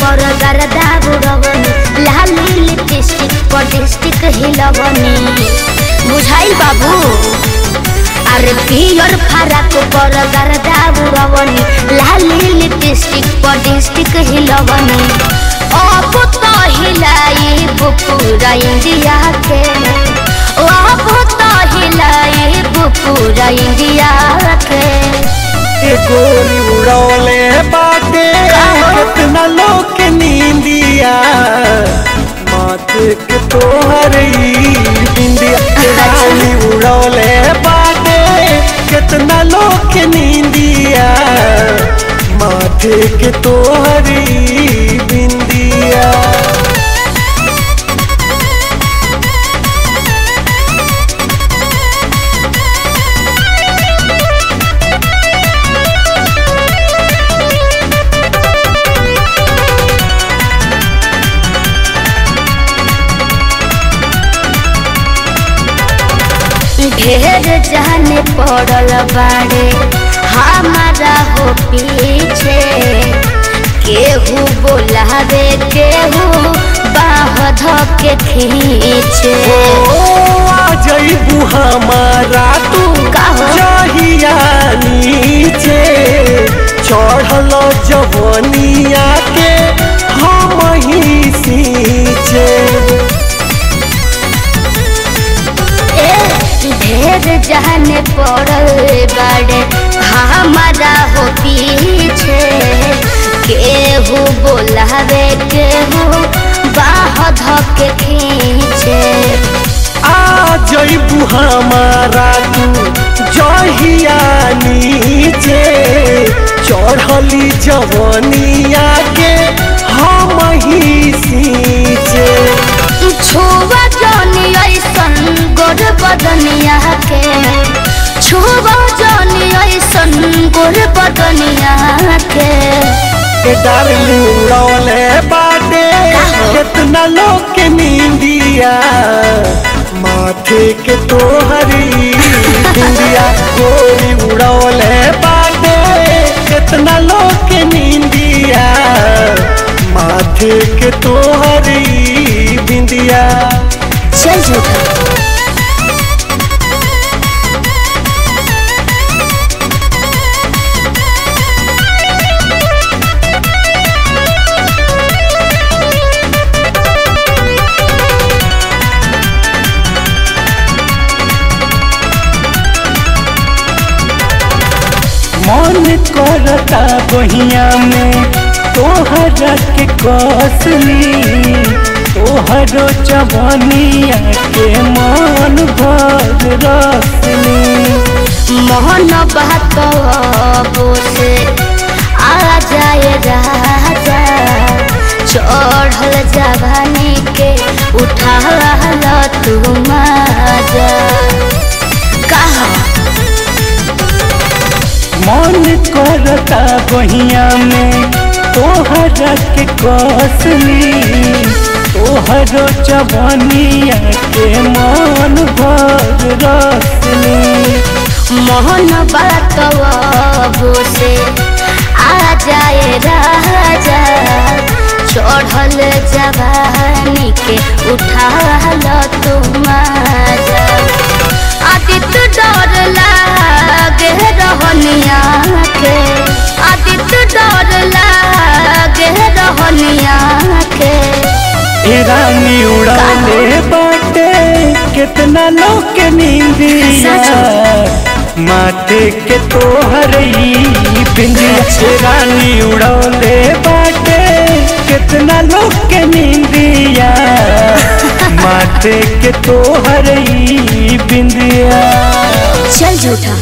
पर गरदा उड़वनी, लाली लिपस्टिक पर डिस्टिक हिलवनी। बुझाइल बाबू? अरे पियर फराक पर गरदा उड़वनी, लाली लिपस्टिक पर डिस्टिक हिलवनी। अब तो हिलाई पूरा इंडिया के, अब तो हिलाई पूरा इंडिया के। गोरी उड़ौले बाटे कितना लोग के नींदिया, माथे के तोहर बिंदिया। रानी उड़ौले बाटे कितना लोग के नींदिया, माथे के तोहर बिंदिया। ढेर जाने पड़ल बाड़े हमारा हो पीछे, केहू बोलावे केहू बाह धके खींचे। ओ आ जइबू हमारा तू जहिया नीचे, चढ़ल जवनिया के हम ही सींचे। ढेर जाने पड़ल बाड़े हमारा हो पीछे, केहू बोलावे केहू बाह धके खींचे। आ जइबू हमारा तू जहिया नीचे, चढ़ली जवनिया के हम ही सींचे। छुआ जानी ऐसन गोर बदनिया के, छुआ जानी ऐसन गोर बदनिया के। डार्लिंग उड़ौले बाटे कितना लोग के नींदिया, माथे के तोहरी बिंदिया। गोरी उड़ौले बाटे कितना लोग के नींदिया, माथे के तोहरी बिंदिया। चल झूठा। मन करता बहिया में तोहरा के कसली, तोहरो जवनिया के मन भर रसली। मोहन बात से आ जाए राजा, चढ़ल जवानी के उठा तू मजा। कहा मन करता बहिया में तोहरा के कसली, तोहरो जवनिया के मन भर रसली। मोहन बात से आ जाए राजा, चढ़ल जवानी के उठा तू मजा। आदित्य डर लागे रहनिया के, आदित्य डर लागे रहनिया के। रानी उड़ौले बाटे कितना लोग के नींदिया, माथे के तोहर बिंदिया। रानी उड़ौले बाटे कितना लोग के नींदिया, माथे के तोहर बिंदिया। चल झूठा।